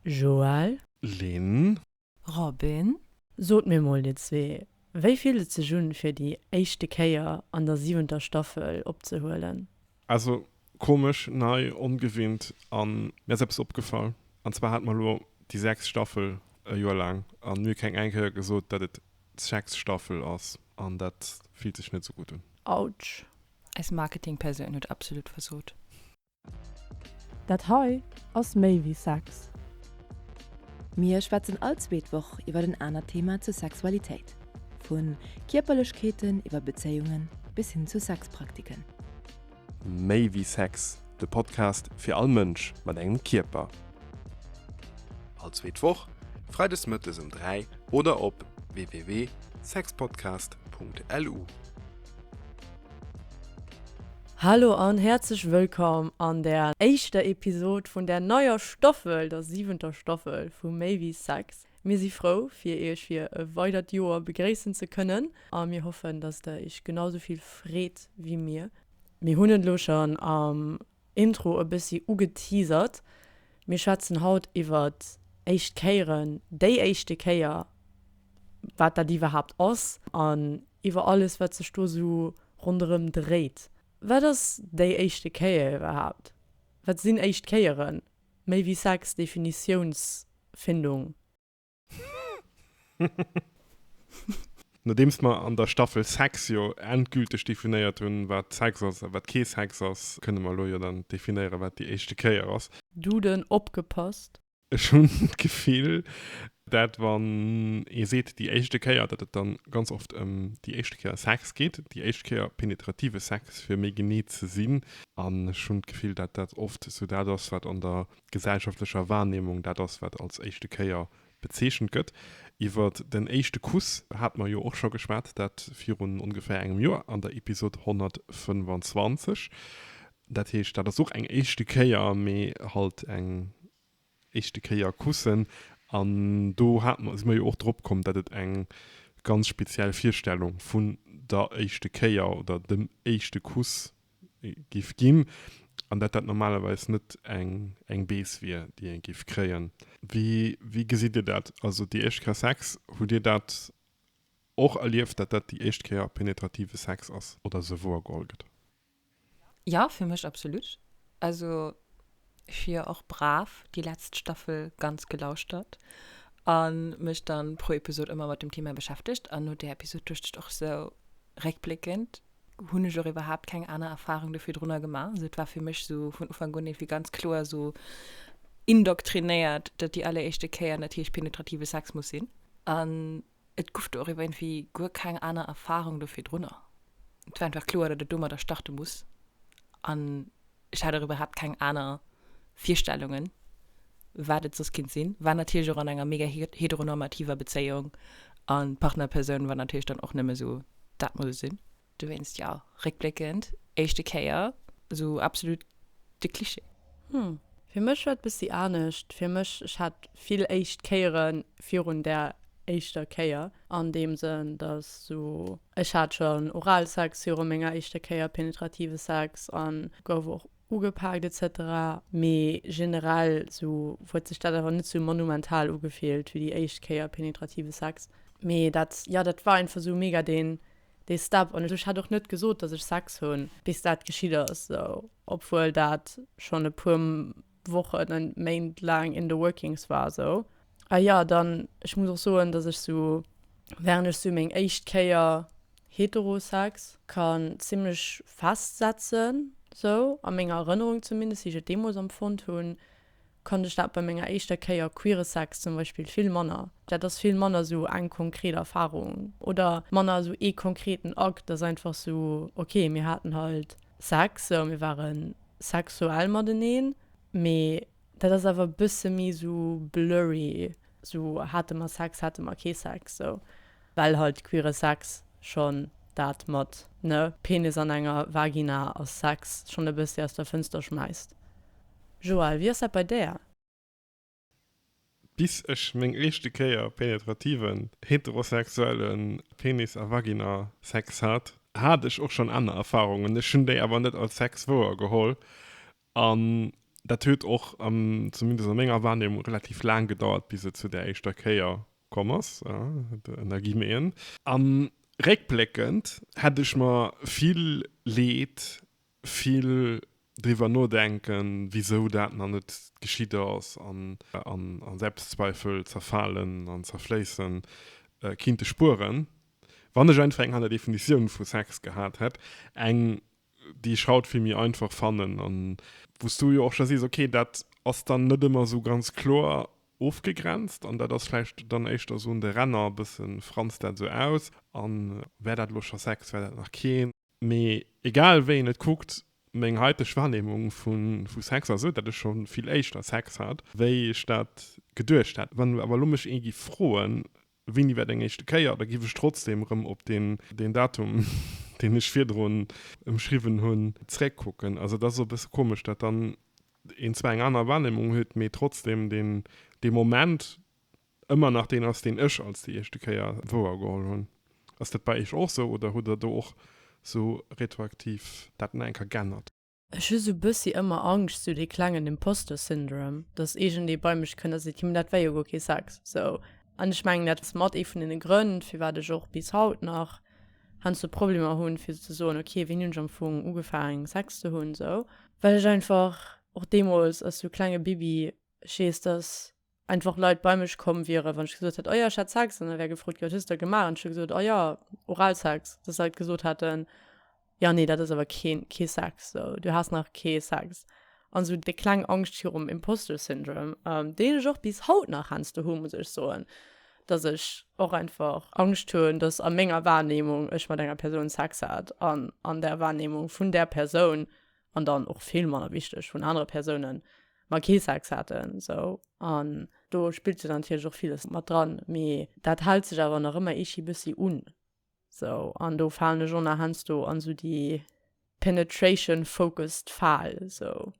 Joël. Lynn. Robin. Sot mir mol dir zwee, wéi fillt et sech un fir déi éischte Kéier an der siwenter Staffel opzehuelen? Also komesch, nei, ongewinnt an mir ass eppes opgefall an zwar hate mer elo déi sechst Staffel e Joer laang an mir hu keng eng Kéier gesot dat et d'Sex-Staffel ass an dat fillt sech net sou gutt un. Autsch. Eis Marketing-Persoun huet absolut versot. Dat hei ass méi wéi Sex. Mir schwätzen all zweet Woch iwwer en anert Thema zur Sexualitéit. Vu Kierperlechkeeten iwwer Bezéiungen bis hin zu Sexpraktiken. Méi wéi Sex, de Podcast fir all Mënsch mat engem Kierper. All zweet Woch, freides mëttes um 3 oder op www.sexpodcast.lu. Hallo an häerzlech wëllkomm an der éischter Episod vun der neier Staffel, der siwenter Staffel vu Méi wéi Sex. Mir si frou fir iech fir e weidert Joer begréissen ze kënnen a mir hoffen, dass der iech genau sou vill freet wéi mir. Mir hunn et elo schonn am Intro e bëssi ugeteasert, mir schwätzen haut iwwert éischt Kéieren, déi éischte Kéier, wat dat iwwerhaapt ass an iwwer alles, wat sech do sou ronderëm dréit. Wat ass déi éischte Kéier iwwerhaapt? Wat sinn éischt Kéieren? Méi wéi Sex, Definitiounsfindung. Nodeems mer an der Staffel Sex jo endgülteg definéiert hunn, wat Sex ass a wat kee Sex ass, kënne mer elo jo dann definéieren, wat déi éischte Kéier ass. Duden opgepasst! Ech hunn d'Gefill, dat wann ee seet déi éischte Kéier, dat et dann ganz oft ëm déi éischte Kéier Sex geet, déi éischt Kéier penetrative Sex, fir méi genee ze sinn. An ech hunn d'Gefill, dat dat oft esou dat ass, wat an der gesellschaftlecher Wahrnehmung dat ass, wat als éischte Kéier bezeechent gëtt. Iwwer den éischte Kuss hate mer jo och scho geschwat, dat virun ongeféier engem Joer an der Episod 125. Dat heescht, dat ass och eng éischte Kéier, mee halt eng éischte Kéier kussen. An do hate mer, si mer jo och drop komm, datt et eng ganz speziell Virstellung vun der éischte Kéier oder dem éischte Kuss giff ginn an dat dat normalerweis net eng eng Bees wier, déi ee giff kréien. Wéi wéi gesitt Dir dat? Also déi éischt Kéier Sex, hutt Dir dat och erlieft, datt dat déi éischt Kéier penetrative Sex ass oder esou wouergeholl gëtt? Jo, fir mech absolut. Also ech hu jo och brav déi letzt Staffel ganz gelauschtert a mech dann pro Episod ëmmer mat dem Thema beschäftegt an no där Episod duecht ech och sou réckbléckend hunn ech och iwwerhaapt keng aner Erfahrung do virdrunner gemaach. Also et war fir mech sou vun Ufank un iergendwéi ganz kloer sou indoktrinéiert, datt déi alleréischte Kéier natierlech penetrative Sex muss sinn an Et guff do och iwwer guer keng aner Erfahrung do virdrunner. Et war einfach kloer, datt et domadder starte muss. An ech hat och iwwerhaapt keng aner Virstellungen, wat et soss kinnt sinn. War natierlech och an enger mega heteronormativer Bezéiung an d'Partnerpersoun war natierlech dann och nëmme sou, dat muss et sinn. Dowéinst, jo, réckbléckend, éischte Kéier, esou absolut de Cliché. Hm, fir mech war et bessi anescht. Fir mech, ech hat vill éischt Kéiere virun där éischter Kéier, an deem Sënn, dass sou, ech hat schonn Oralsex viru menger éischter Kéier, penetrative Sex, an gouf och ugepaakt etc. Mee generell sou huet sech dat awer net sou monumental ugefillt wéi déi éischt Kéier penetrative Sex. Mee dat, jo, dat war einfach sou mega deen dee Step an ech hat och net gesot, dass ech Sex hunn, bis dat geschitt ass, sou, obwuel dat schonn e puer Wochen an Méint laang in the workings war, sou. A jo, dann, ech muss och soen, dass ech sou, während ech sou meng éischt Kéier Heterosex kann zimmlech festsetzen, sou, a menger Erënnerung zumindest, wéi ech et deemools empfonnt hunn, konnt ech dat bei menger éischter Kéier queere Sex zum Beispill vill manner. Dat ass vill manner sou eng konkret Erfarung oder manner sou ee konkreten Akt, ass einfach sou, ok, mir haten halt Sex, sou, mir ware sexuell mateneen, mee dat ass awer e bësse méi sou blurry, sou hate mer Sex, hate mer kee Sex, sou, well halt queere Sex schonn dat mat, ne, Penis an enger Vagina ass Sex schonn e bëssi aus der Fënster schmäisst. Joël, wéi ass dat bei där? Bis ech meng éischte Kéier penetrativen, heterosexuelle Penis a Vagina Sex hat, hat ech och schonn aner Erfarungen. Ech hunn déi awer net als Sex wouer geholl. An. Dat huet och, zumindest a menger Wahrnehmung, relativ laang gedauert, bis et zu där éischter Kéier komm ass, ënner Guillemeten. A réckbléckend hätt ech mer vill Leed, vill driwwer nodenken, wisou dat nach net geschitt ass, an a Selbstzweifel zerfalen an zerfléissen, kinnte spueren, wann ech einfach eng aner Definitioun vu Sex gehat hätt, eng déi ech haut vill méi einfach fannen an wou s du jo och scho sees, okay, dat ass dann net ëmmer esou ganz kloer ofgegrenzt an dat ass vläicht dann éischter esou un de Ränner e bësse franst dat esou aus an wär dat elo scho Sex, wär dat nach keen. Mee egal wéi een et kuckt, meng haiteg Wahrnehmung vu Sex ass esou, datt ech scho vill éischter Sex hat, wéi ech dat geduecht hat. Wann awer elo mech ee giff froen, Wéini war deng éischte Kéier? Da giff ech trotzdem erëm op deen Datum, deen ech virdrun ëmschriwwen hunn, zréckkucken. Also et ass esou e bësse komesch, datt dann een zwar eng aner Wahrnehmung huet, mee trotzdem deen dee Moment ëmmer nach deen ass, deen ech als déi éischte Kéier wouergeholl hunn. Ass dat bei iech och sou oder hutt der do och sou retroaktiv dat nach eng Kéier g'ännert? Ech hu sou bëssi ëmmer Angscht, sou dee klengen Imposter Syndrome, dass iergendee bei mech kënnt a seet, jo mee dat war jo guer kee Sex, sou. An ech mengen dat ass mat ee vun deene Grënn, firwat ech och bis haut nach heiansdo Problemer hunn, fir ze soen, ok, wéini hunn ech am Fong ugefaangen Sex ze hunn, sou. Well ech einfach och deemools als sou klenge Bibi, ech weess, dass einfach Leit bei mech komm wieren, wann ech gesot hätt, oh jo, ech hat Sex, an da wär gefrot ginn, wat hues de da gemaach? An ech hu gesot, oh jo, Oralsex, dass Leit gesot hätten, jo, nee, dat ass awer keen, kee Sex, sou, du has nach kee Sex. An sou déi kleng Angscht virum Imposter Syndrome, deen ech och bis haut nach heiansdo hu, muss ech soen, dass ech och einfach Angscht hunn, dass a menger Wahrnehmung ech mat enger Persoun Sex hat an an der Wahrnehmung vun där Persoun, an dann och vill manner wichteg, vun anere Persounen, mer kee Sex haten sou an do spillt jo natierlech och villes mat dran, mee dat hält sech awer nach ëmmer eeschi bëssi un sou an do falen ech och nach heiansdo an sou déi penetration focused Fal sou.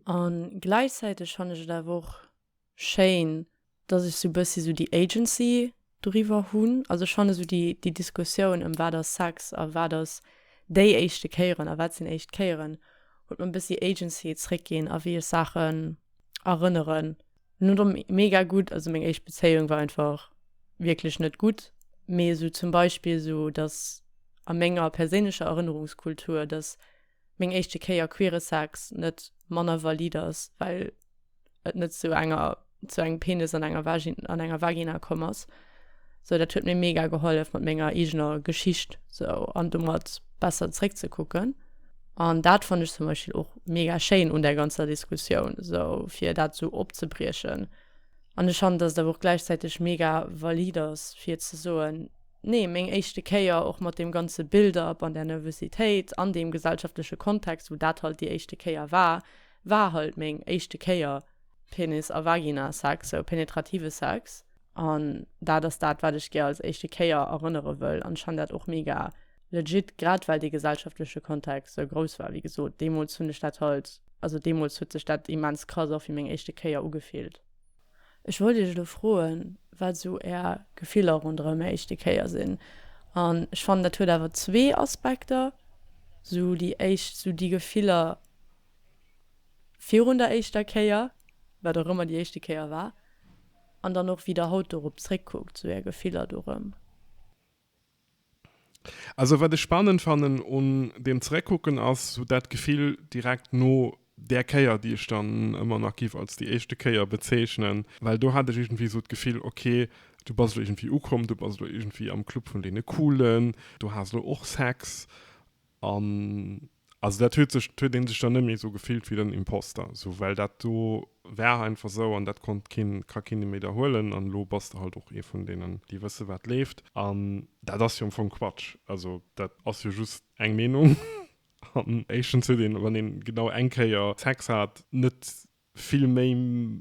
An gläichzäiteg fannen ech et awer och schéin, dass ech sou bëssi sou déi Agency doriwwer hunn. Also ech fanne sou déi déi Diskussioun ëm wat ass Sex a wat ass déi éischte Kéieren a wat sinn éischt Kéieren, huet mer e bëssi Agency zréckginn a wéi ech Saachen erënneren. Net om mega gutt, also meng éischt Bezéiung war einfach wierklech net gutt, mee sou zum Beispill sou, dass a menger perséinlecher Erënnerungskultur, dass meng éischte Kéier queere Sex net manner valid ass, well et net zu enger zu engem Penis an enger Vagin an enger Vagina komm ass. Sou dat huet mir mega gehollef mat menger eegener Geschicht sou an domat besser zréckzekucken. An dat fannt ech zum Beispill och mega schéin un där ganzer Diskussioun sou fir dat sou opzebriechen. An ech fannen, dass et awer och gläichzäiteg mega valid ass fir ze soen, Nee, meng éischte Kéier, och mat deem ganze Build-up an där Nervositéit an deem gesellschaftleche Kontext, wou dat halt déi éischte Kéier war, war halt meng éischte Kéier Penis a Vagina-Sex, sou penetrative Sex. An dat ass dat, wat ech gär als éischte Kéier erënnere wëll. An ech fannen dat och mega legit, grad well dee gesellschaftleche Kontext sou grouss war. Wéi gesot, deemools hunn ech dat halt, also deemools huet sech dat immens krass och wéi meng éischte Kéier ugefillt. Ech wollt iech elo froen, wat esou är Gefiller ronderëm är éischte Kéier sinn. An ech fannen, dat huet awer zwee Aspekter, sou déi éischt, sou déi Gefiller virun der éischter Kéier, wat och ëmmer déi éischte Kéier war, an dann och wéi der haut dorop zréckkuckt, sou är Gefiller dorëm. Also wat ech spannend fannen un deem Zeréckkucken ass sou dat Gefill direkt no där Kéier, déi ech dann ëmmer nach giff als déi éischte Kéier bezeechnen, well do hat ech iergendwéi sou d'Gefill, ok, du bass elo iergendwéi ukomm, du bass elo iergendwéi am Club vun deene Coolen, du has elo och Sex an Also dat huet sech, huet een sech dann net méi esou gefillt wéi den Imposter, esou well dat do war einfach esou an dat konnt keen, ka keen méi der huelen an elo bass de halt och ee vun deenen, déi wësse wat leeft an dat ass jo am Fong Quatsch. Also dat ass jo just eng Meenung an éischtens huet een, wann een genau eng Kéier Sex hat, net vill méi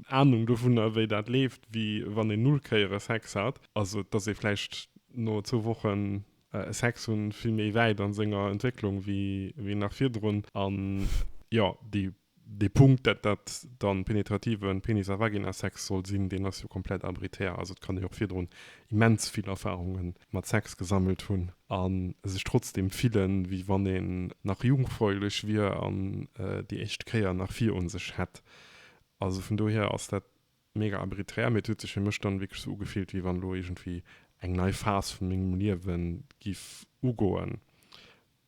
Ahnung dovunner wéi dat leeft, wéi wann een null Kéiere Sex hat. Also et ass ee vläicht no zwou Wochen Sex hunn vill méi wäit an senger Entwécklung wéi nach virdrun. An jo, déi. Dee Punkt, dat dat dann penetrativen Penis a Vagina-Sex soll sinn, deen ass jo komplett arbitär. Also et kann ee jo och virdrun immens vill Erfahrunge mat Sex gesammelt hunn a sech trotzdem fillen, wéi wann een nach jungfräulech wier an déi éischt Kéier nach virun sech hätt. Also vun dohier ass dat mega arbiträr, mee et huet sech fir mech dann wierklech sou ugefillt, wéi wann elo iergendwéi eng nei Phas vu mengem Liewe giff ugoen.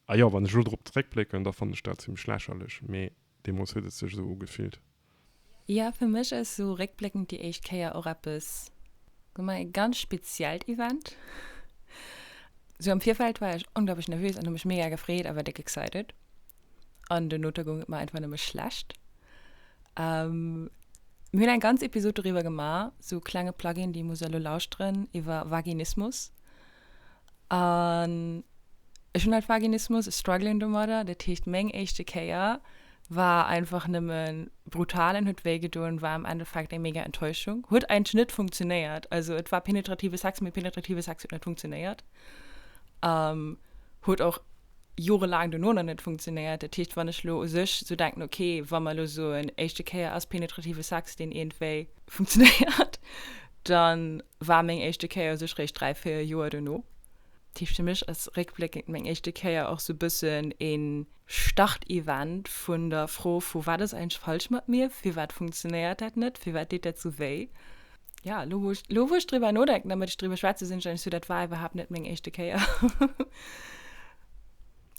A jo, wann ech elo drop zeréckblécken, da fannen ech dat zimmlech lächerlech, mee deemools huet et sech esou ugefillt. Jo, fir mech ass sou réckbléckend déi éischt Kéier och eppes, soe mer, e ganz speziellt Event. Sou am Virfeld war ech onglaublich nervös an hu mech mega gefreet a war déck excited. An dono goung et mer einfach nëmme schlecht. Mir hunn eng ganz Episod doriwwer gemaach, sou klenge Plugin, déi muss der elo lauschteren, iwwer Vaginismus. An ech hunn halt Vaginismus, ech struggelen domadder. Dat heescht, meng éischte Kéier war einfach nëmme brutal an huet wéi gedoen, war am Endeffekt eng mega Enttäuschung. Huet eigentlech net funktionéiert. Also et war penetrative Sex, mee penetrative Sex huet net funktionéiert. Huet och jorelaang dono nach net funktionéiert. Dat heescht, wann ech elo u sech esou denken, okay, wa mer elo soen, éischte Kéier ass penetrative Sex, deen iergendwéi funktionéiert, da war meng éischte Kéier u sech réischt 3, 4 Joer dono. Dat heescht, fir mech ass réckbléckend meng éischte Kéier och sou e bëssen e Startevent vun der Fro vu wat ass eigentlech falsch mat mir, firwat funktionéiert dat net, firwat deet dat sou wéi? Ja, elo wou ech, elo wou ech driwwer nodenken a mat iech driwwer schwätze, sinn ech eigentlech sou, dat war iwwerhaapt net meng éischte Kéier.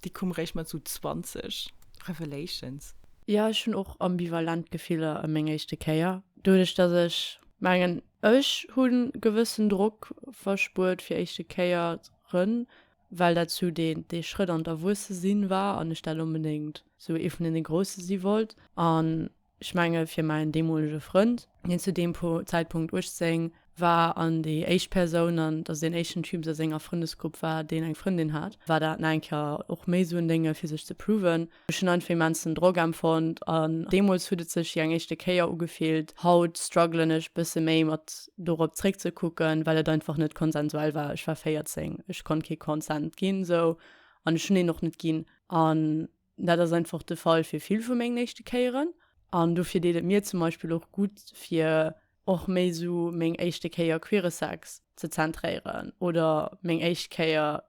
Déi koum réischt mat sou 20. Revelations. Jo, ech hunn och ambivalent Gefiller ëm meng éischte Kéier. Doduerch, dass ech mengen, ech hu gewëssen Drock verspuert fir éischte Kéieren, well dat sou dee dee Schrëtt an d'Erwuesse-sinn war an ech dat onbedéngt sou ee vun deene Grousse si wollt. An Ech menge fir mäin deemolege Frënd, deen zu deem Zäitpunkt 18 war an déi éischt Persoun an also deen éischten Typ a senger Frëndesgrupp war, deen eng Frëndin hat, war dat nach eng Kéier och méi esou en Dénge fir sech ze proven. Ech hunn einfach immensen Drock empfonnt an deemools huet et sech wéi eng éischte Kéier ugefillt. Haut struggelen ech bësse méi mat dorop zréckzekucken, well et einfach net konsensuell war. Ech war 14, ech konnt kee Consent ginn esou an ech hunn een och net ginn an Dat ass einfach de Fall fir vill vu mengen éischte Kéieren. An dofir deet et mir zum Beispill och gutt, fir och méi esou meng éischte Kéier queere Sex ze zentréieren oder meng éischt Kéier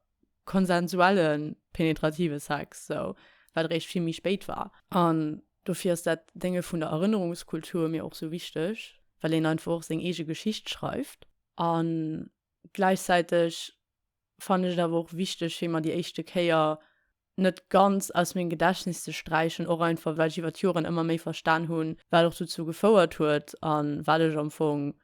konsensuelle penetrative Sex, sou, wat eréischt vill méi spéit war. An dofir ass dat Dénge vun der Erënnerungskultur mir och sou wichteg, well een einfach och seng eege Geschicht schreift. A gläichzäiteg fannen ech et awer och wichteg, fir mer déi éischte Kéier net ganz aus mengem Gedächtnis ze sträichen, och einfach well ech iwwer d'Joren ëmmer méi verstan hunn, wat och dozou gefouert huet a wat ech am Fong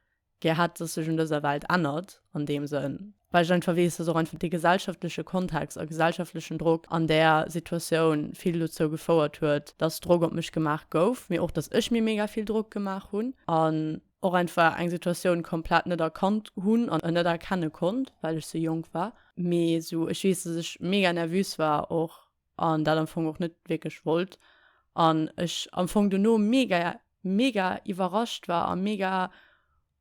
gär hätt, dass sech un dëser Welt ännert an deem Sënn, well ech einfach weess, dass och einfach dee gesellschaftleche Kontext a gesellschaftlechen Drock an där Situatioun vill dozou gefouert huet, dass Drock op mech gemaach gouf, mee och dass ech mir mega vill Drock gemaach hunn an och einfach eng Situatioun komplett net erkannt hunn an net erkenne konnt, well ech sou jonk war. Mee sou ech weess, dass ech mega nervös war och an dat am Fong och net wierklech wollt an ech am Fong dono mega mega iwwerrascht war a mega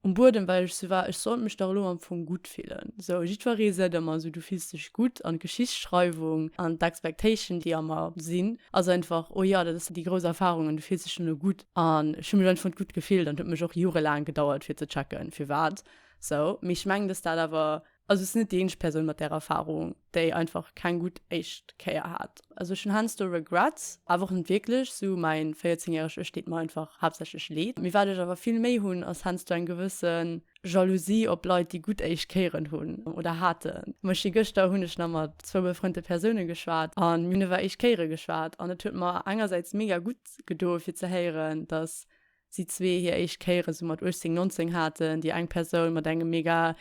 um Buedem, well ech sou war, ech sollt mech dach elo am Fong gutt fillen. Sou jiddweree seet ëmmer sou, du fills dech gutt an d'Geschichtsschreiwung an d'Expectation, déi a mer sinn, ass einfach, oh jo, dat ass déi grouss Erfarung an du fills dech dono gutt. An ech hu mech einfach net gutt gefillt an et huet mech och jorelaang gedauert fir ze checken, firwat sou. Mee ech mengen, dass dat awer, also ech sinn net déi eenzeg Persoun mat där Erfarung, déi einfach keng gutt éischt Kéier hat. Also ech hunn heiansdo Regrets, awer och net wierklech. Sou mäin 14 järegt Ech deet mer einfach haaptsächlech leed. Mee wat ech awer vill méi hunn, ass heiansdo eng gewësse Jalousie op Leit, déi gutt éischt Kéieren hunn oder haten. Zum Beispill gëschter hunn ech nach mat zwou befrënnte Persoune geschwat an mir hunn iwwer éischt Kéiere geschwat an et huet mer engersäits mega gutt gedoe fir ze héieren, dass si zwee hir éischt Kéiere sou mat 18, 19 haten, déi eng Persoun mat engem mega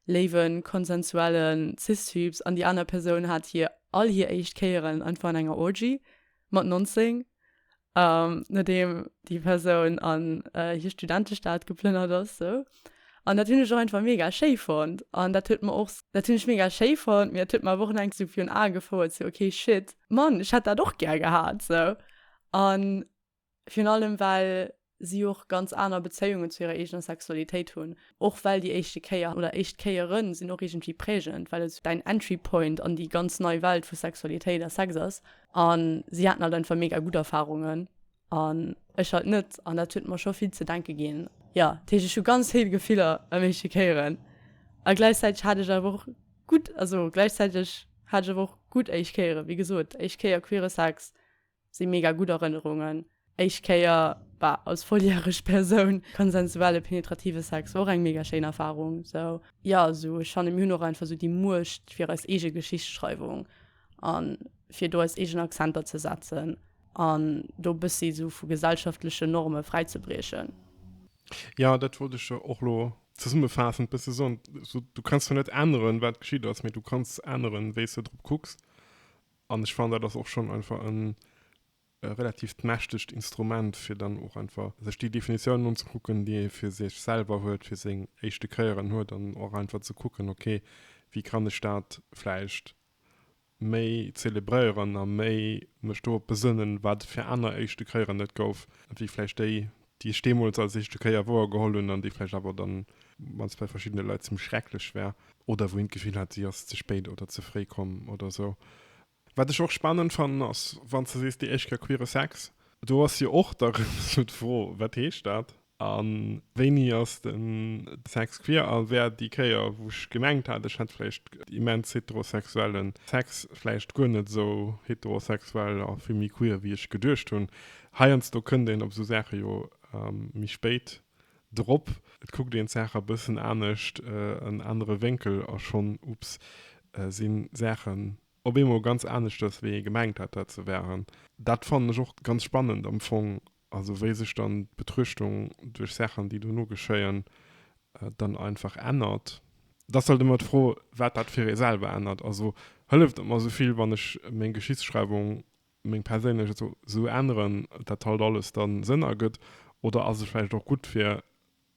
léiwen, konsensuellen Cis-Typs an déi aner Persoun hat hir all hir éischt Kéieren einfach an enger Orgy mat 19, nodeem déi Persoun an hir Studentestad geplënnert ass sou. An dat hunn ech och einfach mega schéi fonnt an dat huet mer och, dat hunn ech mega schéi fonnt, mee dat huet mer awer och nach eng sou virun Ae gefouert, sou okay shit, Mann, ech hätt dat och gär gehat sou. An virun allem well si och ganz aner Bezéiungen zu hirer eegener Sexualitéit hunn, och well déi éischte Kéier oder éischt Kéiere sinn och iergendwéi prägend, well et däin Entry Point an déi ganz nei Welt vu Sexualitéit a Sex ass. A si haten halt einfach mega gutt Erfarungen. An ech halt net. An dat huet mer scho vill ze denke ginn. Jo, dat heescht, ech hu ganz vill Gefiller ëm éischte Kéieren. A gläichzäiteg hat ech awer och gutt, also gläichzäiteg hat ech awer och gutt éischt Kéieren. Wéi gesot, éischt Kéier queere Sex si mega gutt Erënnerungen. Éischt Kéier, bah, als volljäreg Persoun konsensuelle penetrative Sex war och eng mega schéin Erfarung. Sou, jo, sou ech fannen, mir hunn och einfach sou déi Muecht fir eis eege Geschichtsschreiwung a fir do eis eegen Akzenter ze setzen an do e bëssi sou vu gesellschaftlechen Norme fräizebriechen. Jo, dat wollt ech och elo zesummefaassend bësse soen. Du kanns zwar net änneren, wat geschitt ass, mee du kanns änneren, wéi s de drop kucks. An ech fannen, dat ass och schonn einfach e relatiivt mächtegt Instrument, fir dann och einfach sech déi Definitiounen unzekucken, déi ee fir sech selwer huet, fir seng éischte Kéieren huet, an och einfach ze kucken, okay, wéi kann ech dat vläicht méi zelebréieren a méi mech dorop besënnen, wat et fir aner éischte Kéieren et gouf, wéi vläicht déi, déi ech deemools als éischte Kéier wouergeholl hunn an déi vläicht awer dann mannst bei verschiddene Leit zimmlech schrecklech war oder wou een d'Gefill hat, si ass ze spéit oder ze fréi komm oder sou. Wat ech och spannend fannen ass, wann s de sees déi éischt Kéier queere Sex, do ass jo och da rëm esou d'Fro, wat heescht dat a wéini ass de Sex queer a wär déi Kéier wou ech gemengt hat ech hätt vläicht immens heterosexuelle Sex vläicht guer net esou heterosexuell a vill méi queer wéi ech geduecht hunn. Heiansdo kënnt een op esou Saache jo méi spéit drop, et kuckt een d'Saach e bëssen anescht, en anere Wénkel a schonn, ups, sinn Saachen op eemol ganz aneschters wéi ee gemengt hat dat se wären. Dat fannen ech och ganz spannend am Fong, also wéi sech dann d'Betruechtung duerch Saachen déi dono geschéien dann einfach ännert. Et ass halt ëmmer d'Fro wat dat fir ee selwer ännert. Also hëlleft et mer esou vill wann ech meng Geschichtsschreiwung, meng perséinlech esou änneren, dat halt alles dann Sënn ergëtt, oder ass et vläicht och gutt fir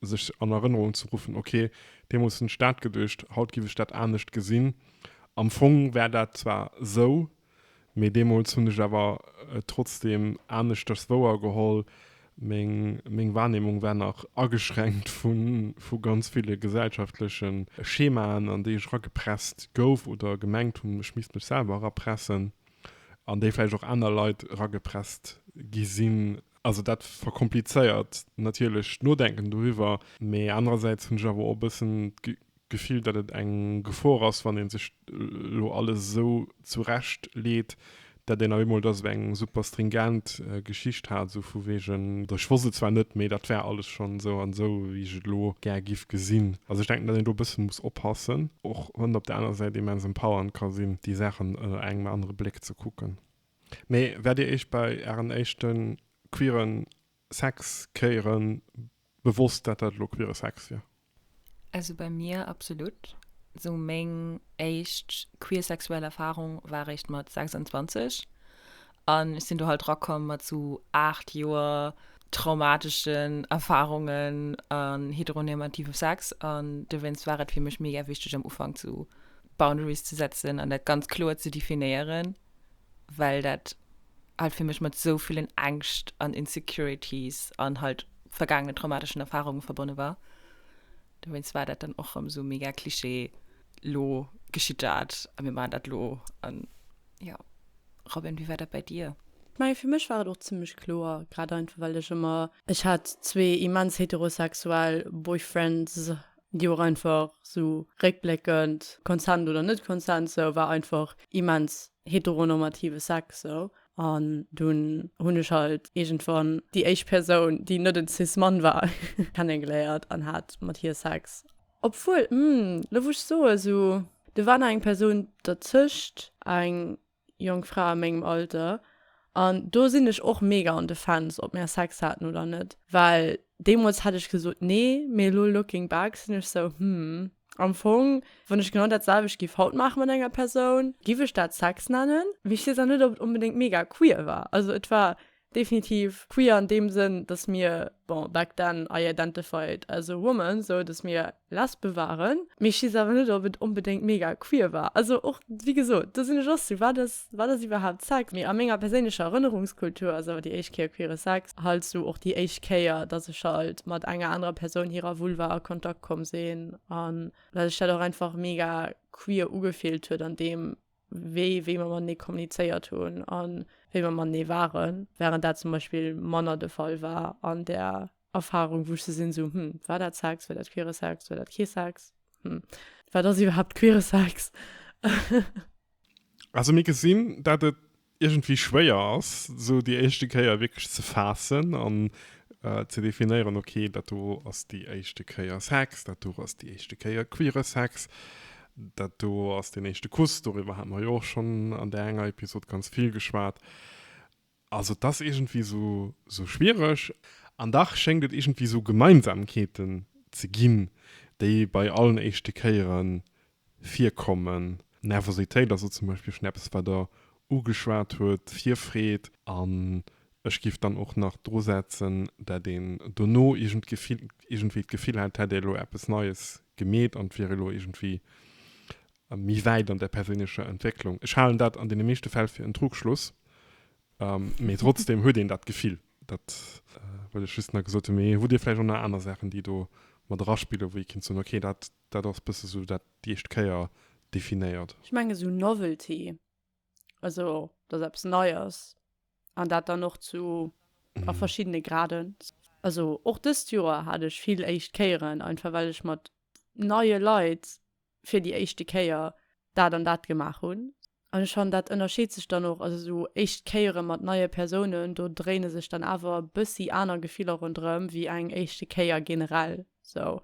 sech an Erënnerung ze ruffen, ok, deemools hunn ech dat geduecht, haut giff ech dat anescht gesinn. Am Fong war dat zwar sou, mee deemools hunn ech awer et trotzdeem aneschters wouer geholl, meng meng Wahrnehmung war nach ageschränkt vu vu ganz ville gesellschaftleche Schemaen, an déi ech eragepresst gouf oder gemengt hunn, ech misst mech selwer erapressen, an déi vläicht och aner Leit eragepresst gi sinn. Also dat verkomplizéiert natierlech d'Nodenken doriwwer, mee anerersäits hunn ech awer och e bëssen d'Gefill, datt et eng Gefor ass, wann ee sech elo alles esou zurecht leet, datt een op eemol da sou eng super stringent Geschicht hat, esou vu wegen, ech wosst et zwar net, mee dat war alles schonn esou an esou, wéi ech et elo gär giff gesinn. Also ech denken, datt een do e bësse muss oppassen, och wann et op der anerer Säit immens empowernd ka sinn, déi Saachen ënner engem anere Bléck ze kucken. Mee waart Dir Iech bei Ären éischte queeren Sex-Kéiere bewosst, dat dat elo queere Sex wier? Also bei mir absolut. Sou meng éischt queer sexuell Erfarung war réischt mat 26 an ech sinn do halt rakomm mat sou 8 Joer traumateschen Erfarungen an heteronormativem Sex an dowéinst war et fir mech mega wichteg am Ufank sou Boundaries ze setzen an dat ganz kloer ze definéieren. well dat halt fir mech mat sou villen Ängscht an Insecurities an halt vergaangenen traumateschen Erfahrungen verbonne war. Dowéinst war dat dann och rëm sou mega Klischee, lo geschitt dat a mir maachen dat lo an jo. Robin, wéi war dat bei dir? Ech mengen, fir mech war et och zimmlech kloer, grad einfach well ech ëmmer, ech hat zwee immens heterosexuell Boyfriends, déi och einfach sou réckbléckend, Consent oder net Consent, sou war einfach immens heteronormative Sex sou. An dunn hunn ech halt iergendwann déi éischt Persoun, déi net en Cis-Mann war, kennegeléiert an hat mat hir Sex. Obwuel, hm, lo wou ech soe sou, do war nach eng Persoun derzëscht, eng jonk Fra a mengem Alter an do sinn ech och mega on the fence ob mär Sex haten oder net, well deemools hätt ech gesot nee, mee elo looking back sinn ech sou hm am Fong wann ech genau dat selwecht giff haut maache mat enger Persoun, giff ech dat Sex nennen, mee ech weess awer net ob et onbedéngt mega queer war, also et war Definitiv queer an deem Sënn, dass mir, bon, back then I identified as a woman, sou dass mir Lesbe waren, mee ech weess awer net, ob et onbedéngt mega queer war. Also och, wéi gesot, do sinn ech och sou, wat ass, wat ass iwwerhaapt Sex? Mee a menger perséinlecher Erënnerungskultur ass awer déi éischt Kéier queere Sex halt sou och déi éischt Kéier, dass ech halt mat enger anerer Persoun hirer Vulva a Kontakt komm sinn an well sech dat och einfach mega queer ugefillt huet an deem. Wee, wéi mer matenee kommunizéiert hunn a wéi mer matenee waren, wärend dat zum Beispill manner de Fall war an där Erfarung, wou ech sou sinn, sou, hm, war dat Sex, war dat queere Sex, war dat kee Sex, hm, wat ass iwwerhaapt queere Sex? Also mir gesinn, dat et iergendwéi schwéier ass, sou déi éischte Kéier wierklech ze faassen an ze definéieren, ok, dat do ass déi éischte Kéier Sex, dat do ass déi éischte Kéier queere Sex, dat do ass deen éischte Kuss, doriwwer hate mer jo och schonn an där enger Episod ganz vill geschwat. Also et ass iergendwéi sou sou schwiereg. An dach schéngt et iergendwéi sou Gemeinsamkeeten ze ginn, déi bei allen éischte Kéiere virkommen. Nervositéit ass do zum Beispill schonn eppes, wat Der ugeschwat huet, Virfreed. An ech géif dann och nach drusetzen, dat een dono iergendwéi d'Gefill hätt, hätt ee elo eppes Neies gemeet an et wier elo iergendwéi méi wäit an der perséinlecher Entwécklung. Ech halen dat an deene meeschte Fäll fir en Trugschluss, mee trotzdem huet een dat Gefill. Dat wëll ech just nach gesot hunn. Mee hutt Dir vläicht och nach aner Saachen, déi do mat eraspillen, wou ee kéint soen, okay, dat, dat ass bësse sou dat déi éischt Kéier definéiert? Ech menge sou Novelty, also dass eppes nei ass an dat dann och zu a verschiddene Graden. Also och dëst Joer hat ech vill éischt Kéieren, einfach well ech mat neie Leit fir déi éischte Kéier dat an dat gemaach hunn. An ech fannen, dat ënnerscheet sech dann och, also esou éischt Kéiere mat neie Persounen, do dréine sech dann awer e bëssi aner Gefiller ronderëm wéi eng éischte Kéier generell sou.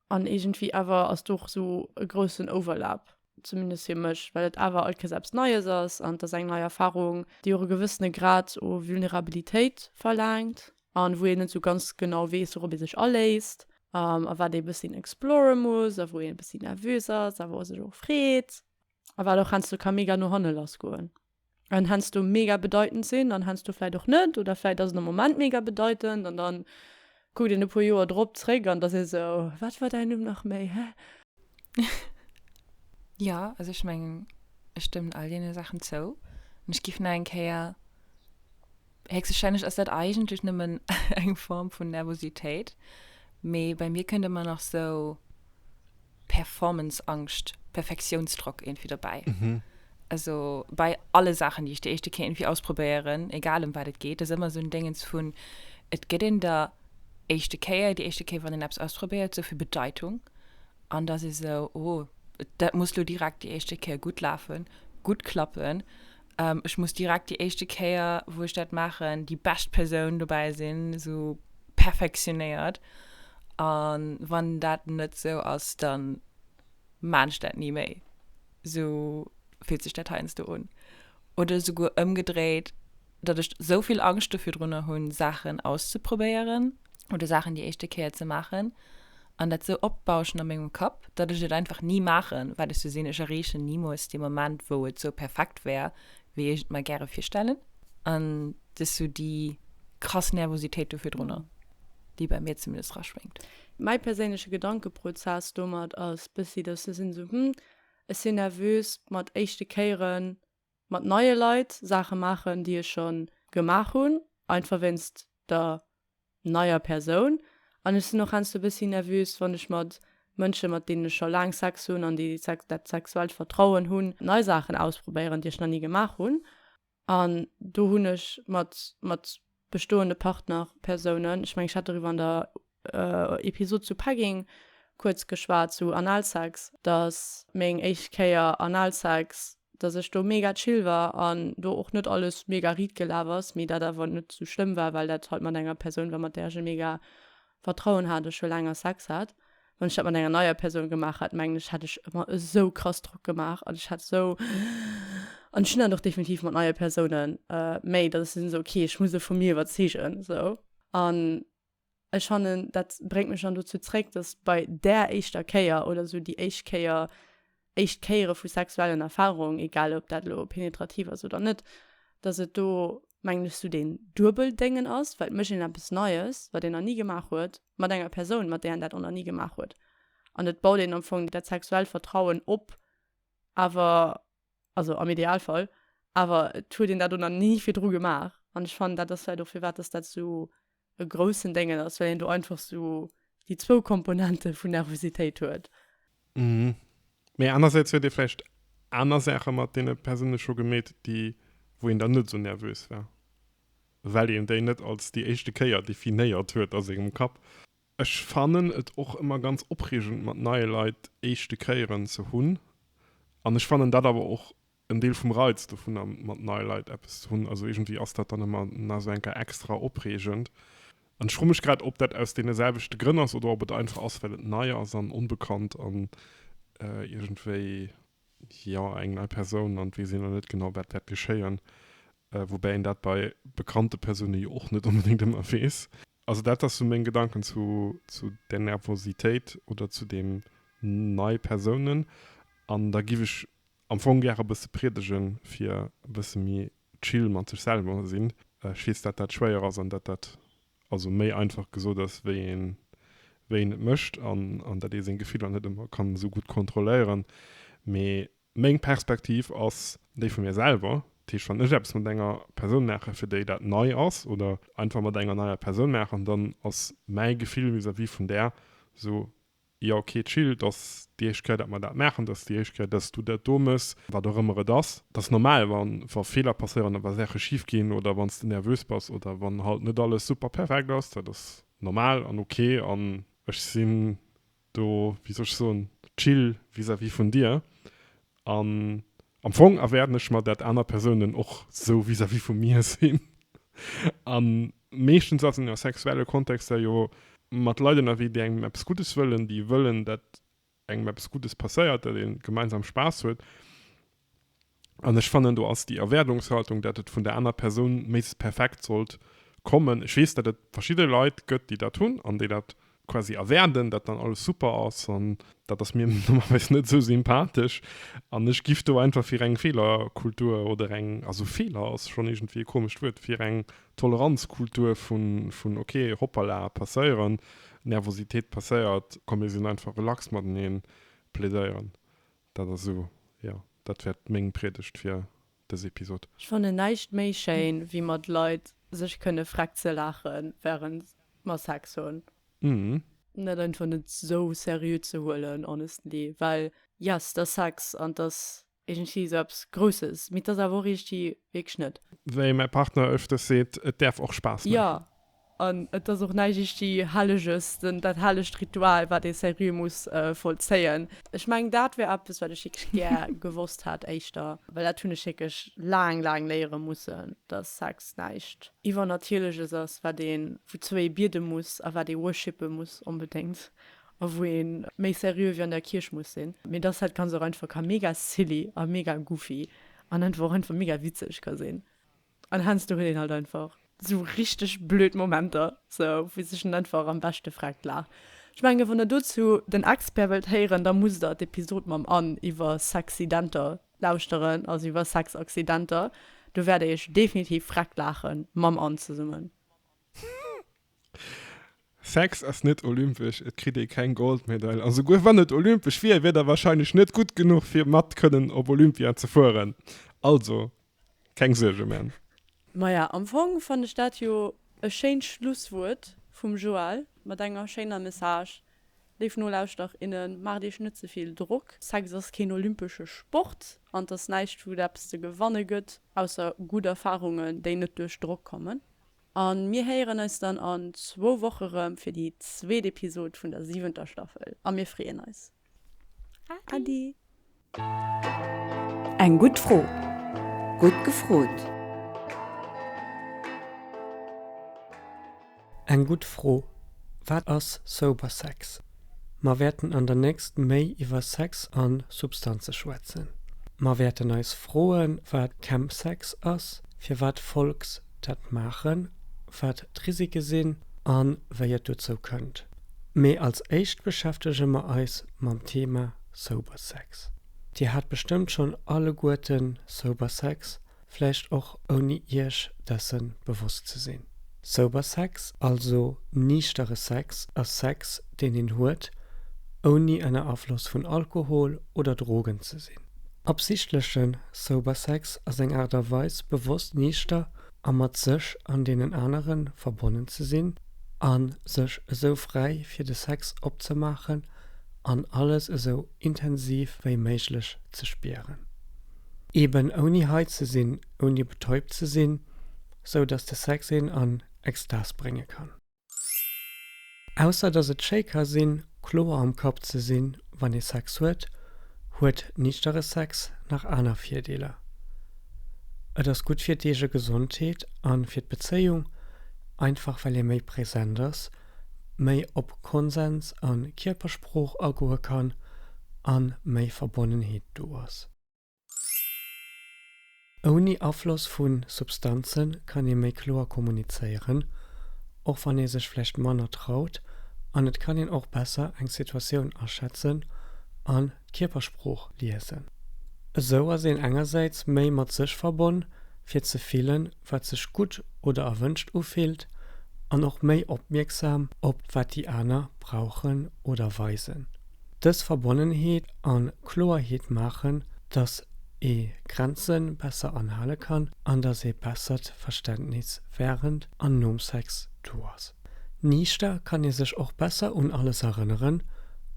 An iergendwéi awer ass do och esou e groussen Overlap, zumindest fir mech, well et awer all Kéiers eppes Neies ass an et ass eng nei Erfarung, déi och e gewëssene Grad u Vulnerabilitéit verlaangt. An wou een net sou ganz genau weess, wourop ee sech aléisst, a wat ee bëssin explore muss, a wou een e bëssi nervös ass, a wou e sech och freet, a wat och heiansdo ka mega no hanne lass goen an heiansdo mega bedeitend sinn an heiansdo vläit och net, oder vläit ass et am Moment mega bedeitend an dann kuckt een e puer Joer drop zréck an da ass ee sou, wat war däin Numm nach méi, hä? Jo, also ech mengen, ech stëmmen all deene Saachen zou. An ech giff nach eng Kéier Héchstwahrscheinlech ass dat eigentlech nëmmen eng Form vun Nervositéit, mee bei mir kënnt ëmmer nach sou Performance-Angscht, Perfektiounsdrock iergendwéi derbäi. Also bei alle Saachen, déi ech déi éischte Kéier iergendwéi ausprobéieren, egal ëm wat et geet, ass ëmmer sou en Déngens vun, et gëtt een der éischte Kéier, déi éischte Kéier, wann een eppes ausprobéiert, sou vill Bedeitung. An da si sou, oh, dat muss lo direkt déi éischte Kéier gutt lafen, gutt klappen. Ech muss direkt déi éischte Kéier, wou ech dat maachen, déi bescht Persoun dobäi sinn, sou perfektionéiert. A wann dat net sou ass, da maan ech dat ni méi. Sou fillt sech dat heiansdo un. Oder souguer ëmgedréit, datt ech sou vill Angscht do virdrunner hunn, Saachen auszeprobéieren oder Saachen déi éischte Kéier ze maachen an dat sou opbauschen a mengem Kapp, datt ech et einfach ni maachen, well ech sou sinn, ech erreechen nimools dee Moment, wou et sou perfekt wär, wéi ech et mer gäre virstellen. An et ass sou déi krass Nervositéit do virdrunner, déi bei mir zumindest raschwéngt. Mäi perséinleche Gedankeprozess domat ass bëssi, datt ech sinn sou, hm, ech sinn nervös mat éischte Kéieren mat neie Leit Saache maachen, déi ech scho gemaach hunn, einfach wéinst der neier Persoun. An ech sinn och heiansdo e bëssi nervös, wann ech mat Mënsche, mat deenen ech scho laang Sex hunn an déi dat sexuellt Vertrauen hunn, nei Saachen ausprobéieren, déi ech nach ni gemaach hunn. An do hunn ech mat mat bestoende Partner, Persounen, ech mengen, ech hat doriwwer an der Episod zu Pegging kuerz geschwat, zu Analsex, dass meng éischt Kéier Analsex, dass ech do mega chill war an do och net alles mega riit gelaf ass, mee dat awer net sou schlëmm war, well dat halt mat enger Persoun war, mat där ech e mega Vertrauen hat a scho länger Sex hat. Wann ech dat mat enger neier Persoun gemaach hätt, mengen ech, hätt ech mer esou krass Drock gemaach an ech hätt esou, an ech hunn dat och definitiv mat neie Persounen méi, dass ech sinn esou, okay, ech muss e vu mir iwwerzeegen esou. An ech fannen, dat bréngt mech dann dozou zréck, dass bei där éischter Kéier oder esou déi éischt Kéier, éischt Kéiere vu sexuellen Erfarungen, egal ob dat elo penetrativ ass oder net, dass et do, mengen ech, esou deen Duebeldéngen ass, well et mécht een eppes Neies, wat een nach ni gemaach huet, mat enger Persoun, mat där een dat och nach ni gemaach huet. An et baut een am Fong dat sexuellt Vertrauen op, awer, also am Idealfall, awer et huet een dat och nach ni virdru gemaach. An ech fannen, dat ass vläicht och firwat dass dat esou e groussen Déngen ass, well een do einfach sou déi zwou Komponente vun Nervositéit huet. Mhm. Mee anersäits huet ee vläicht. Aner Saache mat deene Persoune scho gemeet, déi, wou een dann net esou nervös war, well een déi net als déi éischte Kéier definéiert huet a sengem Kapp. Ech fannen et och ëmmer ganz opreegend mat neie Leit éischte Kéieren ze hunn an ech fannen dat awer och en Deel vum Reiz dovunner mat neie Leit eppes ze hunn. Also iergendwéi ass dat dann ëmmer nach esou eng Kéier extra opreegend. An ech froe mech grad ob dat aus deene selwechte Grënn ass oder ob et einfach ass well et nei ass an onbekannt an iergendwéi, jo, eng nei Persoun an et weess een nach net genau wat wäert geschéien. Woubäi een dat bei bekannte Persoune jo och net onbedéngt ëmmer weess. Also dat ass sou meng Gedanken zu zu der Nervositéit oder zu deem nei Persounen. An da giff ech am Fong gäre bësse priedegen fir e bësse méi chill mat sech selwer sinn. Ech weess dat dat schwéier ass an dat dat also méi einfach gesot ass wéi een wéi een et mécht an an dat ee seng Gefiller net ëmmer kann esou gutt kontrolléieren. Mee Meng Perspektiv ass déi vu mir selwer. Dat heescht, wann ech eppes mat enger Persoun maachen, fir déi dat nei ass, oder einfach mat enger neier Persoun maachen, dann ass mäi Gefill vis-à-vis vun där esou, jo ok, chill, et ass déi éischt Kéier, datt mer dat maachen, et ass déi éischt Kéier, datt s du dat do méchs, wat och ëmmer et ass. Et ass normal, wa wa Feeler passéieren a wa Saache schif ginn oder wann s de nervös bass oder wann halt net alles super perfekt ass. Dat ass normal an ok an ech sinn do, wéi soll ech soen, chill vis-à-vis vun dir. An am Fong erwaarden ech mer, dat aner Persounen och sou vis-à-vis vu mir sinn. A meeschtens ass een a sexuelle Kontexter jo mat Leit ënnerwee, déi engem eppes Guddes wëllen, déi wëllen, dat engem eppes Guddes passéiert, dat ee gemeinsam Spaass huet. An ech fannen, do ass déi Erwaardungshaltung, dat et vun der aner Persoun méiglechst perfekt sollt kommen. Ech weess, dat et verschidde Leit gëtt, déi dat hunn an déi dat quasi erwaarden, dat dann alles super ass. An dat ass mir normalerweis net esou sympathesch. An ech giff do einfach fir eng Feelerkultur oder eng, also Feeler ass schonn iergendwéi e komescht Wuert, fir eng Toleranzkultur vun, vun ok, hoppala, passéieren, Nervositéit passéiert, komm mir sinn einfach relax mateneen, plädéieren. Dat ass esou, jo, dat wär meng Priedegt fir dës Episod. Ech fannen näischt méi schéin wéi mat Leit sech kënne freck ze laachen während mer Sex hunn. Dat einfach net sou seriö ze huelen honestly, well yes, dat ass Sex an dat ass iergendwéi sou eppes Grousses, mee et ass awer och iergendwéi wierklech net. Wéi mäi Partner öfters seet, et däerf och Spaass maachen. Jo, An et ass och näischt iergdi Helleges, den, dat hellegt Ritual, wat ee seriö muss vollzéien. Ech mengen, dat wär eppes, wat ech wierklech gär gewosst hätt éischter, well dat hunn ech wierklech laang, laang léiere mussen, dass Sex näischt Iwwernatierleches ass, wat een, wouzou ee biede muss a wat ee worshippe muss onbedéngt a wou ee méi seriö wéi an der Kierch muss sinn, mee dass dat Ganzt och einfach ka mega silly a mega goofy an einfach och einfach mega witzeg ka sinn. An heiansdo huet een halt einfach sou richteg blöd Momenter, sou wou sech en einfach am beschte freckt laacht. Ech mengen, wann der dozou den Expert wëllt héieren, da musst der d'Episod mam Anne iwwer Sexidenter lauschteren, also iwwer Sexaccidenter. Do wäert der iech definitiv freckt laachen mam Anne zesummen. Sex ass net olympesch, et kritt ee keng Goldmedail a souguer wann et olympesch wier, wier der wahrscheinlech net gutt genuch fir mat kënnen op Olympia ze fueren. Also keng Suerge man. Maja, am Fong fannen ech dat jo e schéint Schlusswuert vum Joël mat enger schéiner Message. Léif Nolauschterer, innen, maacht iech net ze vill Drock. Sex ass keen olympesche Sport an 't ass näischt wou et eppes ze gewanne gëtt, ausser gutt Erfarungen, déi net duerch Drock kommen. A mir héieren eis dann an zwou Woche rëm fir déi zweet Episod vun der siwenter Staffel. A mir freeën eis. Adi! Eng gutt Fro. Gutt gefrot! Eng gutt Fro, Wat ass sober Sex? Mer wäerten an der nächst méi iwwer Sex an Substanze schwätzen. Mer wäerten eis froen, wat Chemsex ass, firwat Folks dat maachen, wat d'Risike sinn a wéi et dozou kënnt. Mee als éischt beschäftege mer eis mam Thema Sober Sex. Dir hat bestëmmt schonn alleguerten Sober Sex, vläicht och ouni iech dessen bewosst ze sinn. Sober Sex, also niichtere Sex, ass Sex, deen een huet, ouni ënner Afloss vun Alkohol oder Drogen ze sinn. Absichtleche Sober Sex ass eng Aart a Weis, bewosst niichter a mat sech an deenen anere verbonnen ze sinn a sech esou fräi fir de Sex opzemaachen an alles esou intensiv wéi méiglech ze spieren. Eben ouni high ze sinn, ouni betäubt ze sinn, sou dass de Sex een an Extas brénge kann. Ausser dass et schéi ka sinn, kloer am Kapp ze sinn, wann ee Sex huet, huet niichtere Sex nach aner Virdeeler. Et ass gutt fir d'eege Gesondheet a fir d'Bezéiung, einfach well ee méi present ass, méi op Konsens a Kierpersprooch agoe kann a méi Verbonnenheet do ass. Ouni Afloss vu Substanze kann ee méi kloer kommunizéieren, och wann ee sech vläicht manner traut an et kann een och besser eng Situatioun aschätzen an d'Kierpersprooch liesen. Esou ass een engersäits méi mat sech verbonn, fir ze fillen, wat sech gutt oder erwënscht ufillt an och méi opmierksam op wat déi aner brauchen oder weisen. Dës Verbonnenheet an Kloerheet maachen, dass ee Grenze besser anhale kann an dass ee bessert Verständnis wärend an nom Sex do ass. Niichter kann ee sech och besser un alles erënneren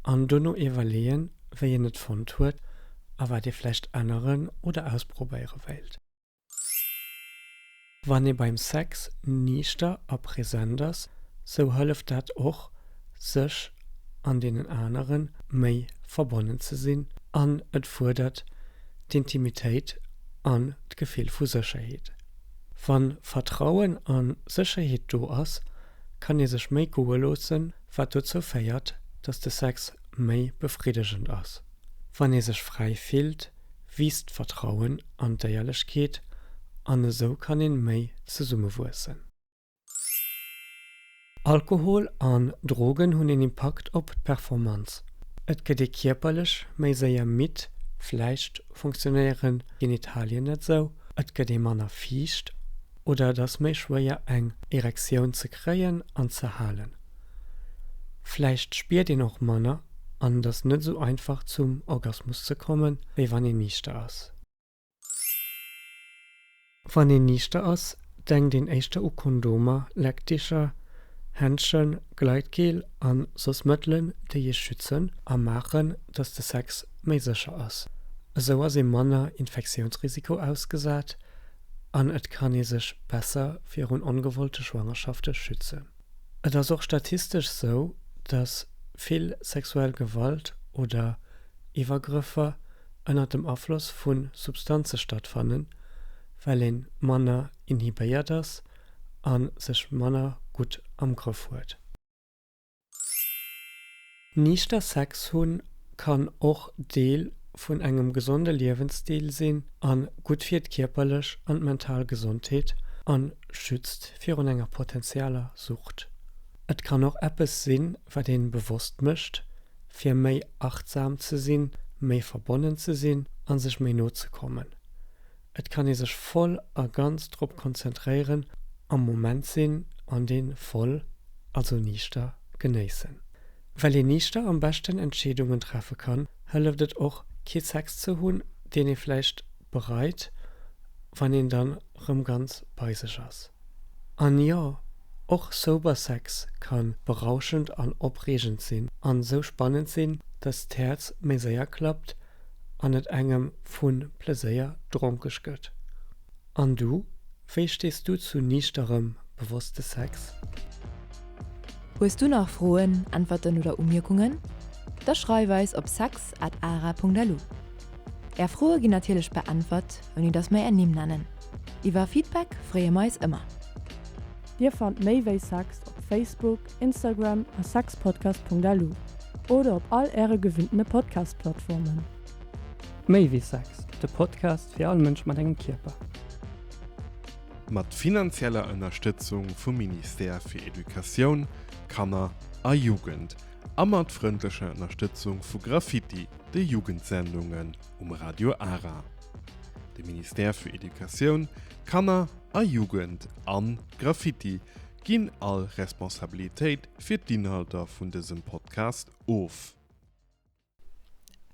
an dono iwwerleeën, wéi een et fonnt huet a wat ee vläicht änneren oder ausprobéiere wéilt. Wann ee beim Sex niichter a present ass, sou hëlleft dat och, sech an deenen anere méi verbonnen ze sinn an et fuerdert d'Intimitéit an d'Gefill vu Sécherheet. Wann Vertrauen a Sécherheet do ass, kann ee sech méi goe loossen, wat dozou féiert, dass de Sex méi befriddegend ass. Wann ee sech fräi fillt, wiisst d'Vertrauen an d'Éierlechkeet an esou kann een méi zesummewuessen. Alkohol an Drogen hunn een Impakt op d'Performanz. Et gëtt ee kierperlech méi séier midd, vläicht funktionéieren d'Genitalien net sou, et gëtt ee manner fiicht oder et ass méi schwéier eng Erektioun ze kréien an ze halen. Vläicht spiert een och manner an et ass net esou einfach zum Orgasmus ze kommen, wéi wann een niichter ass. Wann een niichter ass, denkt een éischter u Kondomer, Leckdicher, Händschen, Gleitgel an soss Mëttelen, déi ee schützen a maachen, dass de Sex méi sécher ass. Esou ass ee manner Infektiounsrisiko ausgesat an et kann ee sech besser virun ongewollte Schwangerschafte schützen. Et ass och statistesch sou, dass vill sexuell Gewalt oder Iwwergrëffer ënnert dem Afloss vu Substanze stattfannen, well ee manner inhibéiert ass a sech manner gutt am Grëff huet. Niichter Sex hunn kann och Deel vun engem gesonde Liewensstil sinn an gutt fir d'kierperlech an d'mental Gesondheet an schützt virun enger potenzieller Sucht. Et kann och eppes sinn wat een bewosst mécht fir méi achtsam ze sinn, méi verbonnen ze sinn an sech méi no ze kommen. Et kann ee sech voll a ganz drop konzentréieren, am Moment sinn an dee voll, also niichter, genéissen. Well een niichter am beschten Entscheedungen treffe kann, hëlleft et och kee Sex ze hunn, deen ee vläicht bereit, wann een dann rëm ganz bei sech ass. An jo, och sober Sex kann berauschend an opreegend sinn an sou spannend sinn, dass d'Häerz méi séier klappt an et engem vu Pleséier dronkeg gëtt. An du, wéi stees du zu niichterem, bewosste Sex? Hues du nach Froen, Äntwerten oder Umierkungen? Da schreif eis op sex at ara.lu. Är Froe ginn natierlech beäntwert, ouni dass mer är Nimm nennen. Iwwer Feedback freeë mer eis ëmmer. Dir fannt méi wéi Sex op Facebook, Instagram a sexpodcast.lu oder op all äre gewinntene Podcast-Plattformen. Méi wéi Sex, de Podcast fir all Mënsch mat engem Kierper. Mat finanzieller Ënnerstëtzung vum Ministère fir Educatioun, Kanner a Jugend a mat frëndlecher Ënnerstëtzung vu Graffiti, de Jugendsendungen um Radio Ara. De Ministère fir Educatioun, Kanner a Jugend an Graffiti ginn all Responsabilitéit fir d'Inhalter vun dësem Podcast of.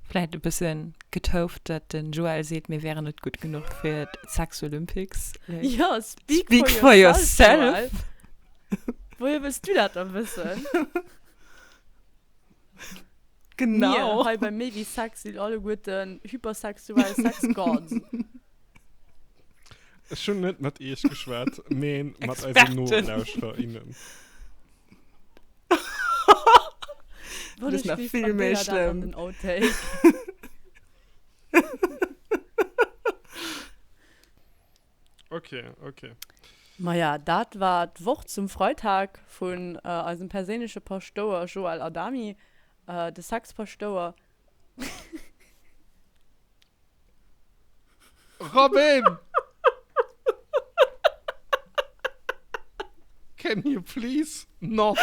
Vläit e bësse getouft, dat den Joël seet, mir wären net gutt genuch fir d'Sex-Olympics. Jo, speak for yourself, Joël. Wohier wëlls du dat da wëssen? Genau. Mir hei bei Méi wéi Sex sinn alleguerten hypersexuell Sex-Gods. Ech hunn net mat iech geschwat, mee mat eisen Experten. Nolauschterer, innen. Dat ass nach vill méi schlëmm. Den Outtake. Okay, okay. Maja, dat war d'Woch zum Freitag vun eisem perséinleche Paschtouer Joël Adami, de Sexpaschtouer. Robin! Can you please not?